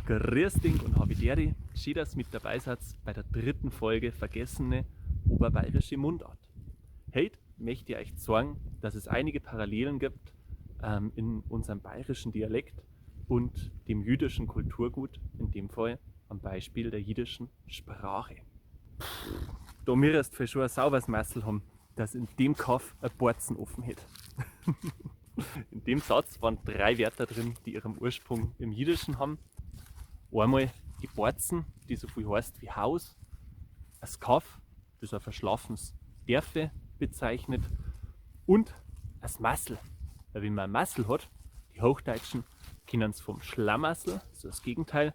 Grüß dich und Habitäre, schön, dass ihr mit dabei seid bei der dritten Folge Vergessene oberbayerische Mundart. Heute möchte ich euch zeigen, dass es einige Parallelen gibt in unserem bayerischen Dialekt und dem jüdischen Kulturgut, in dem Fall am Beispiel der jiddischen Sprache. Da mir erst für schon ein sauberes Massel haben, dass in dem Kaff ein Borzen offen hätt. In dem Satz waren drei Wörter drin, die ihren Ursprung im Jiddischen haben. Einmal die Borzen, die so viel heißt wie Haus, das Kaff, das ein verschlafenes Dörfe bezeichnet, und das Massel. Weil wenn man ein Massel hat, die Hochdeutschen kennen es vom Schlamassel, so das Gegenteil,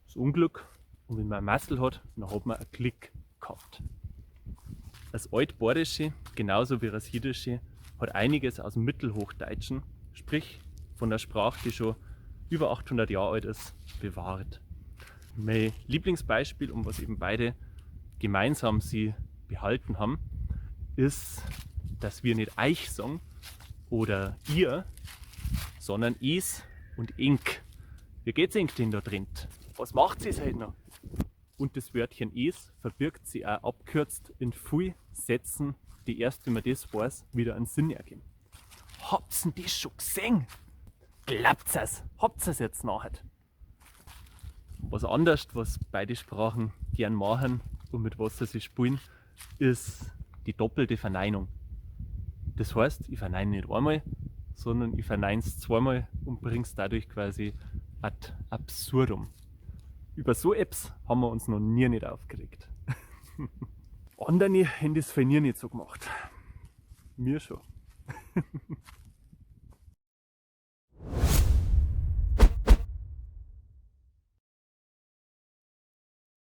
das Unglück. Und wenn man ein Massel hat, dann hat man einen Klick gehabt. Das Altbayerische, genauso wie das Jiddische, hat einiges aus dem Mittelhochdeutschen, sprich von der Sprache, die schon über 800 Jahre alt ist, bewahrt. Mein Lieblingsbeispiel, um was eben beide gemeinsam sie behalten haben, ist, dass wir nicht eich sagen oder ihr, sondern is und ink. Wie geht's ink denn da drin? Was macht sie heute noch? Und das Wörtchen is verbirgt sie auch abkürzt in viel Sätzen, die erst, wenn man das weiß, wieder einen Sinn ergeben. Habt's denn das schon gesehen? Glaubt's es? Habt's es jetzt nachher? Was anders, was beide Sprachen gern machen und mit was sie sich spielen, ist die doppelte Verneinung. Das heißt, ich verneine nicht einmal, sondern ich verneine es zweimal und bring's dadurch quasi ad absurdum. Über so Apps haben wir uns noch nie nicht aufgeregt. Andere haben das von nie nicht so gemacht. Mir schon.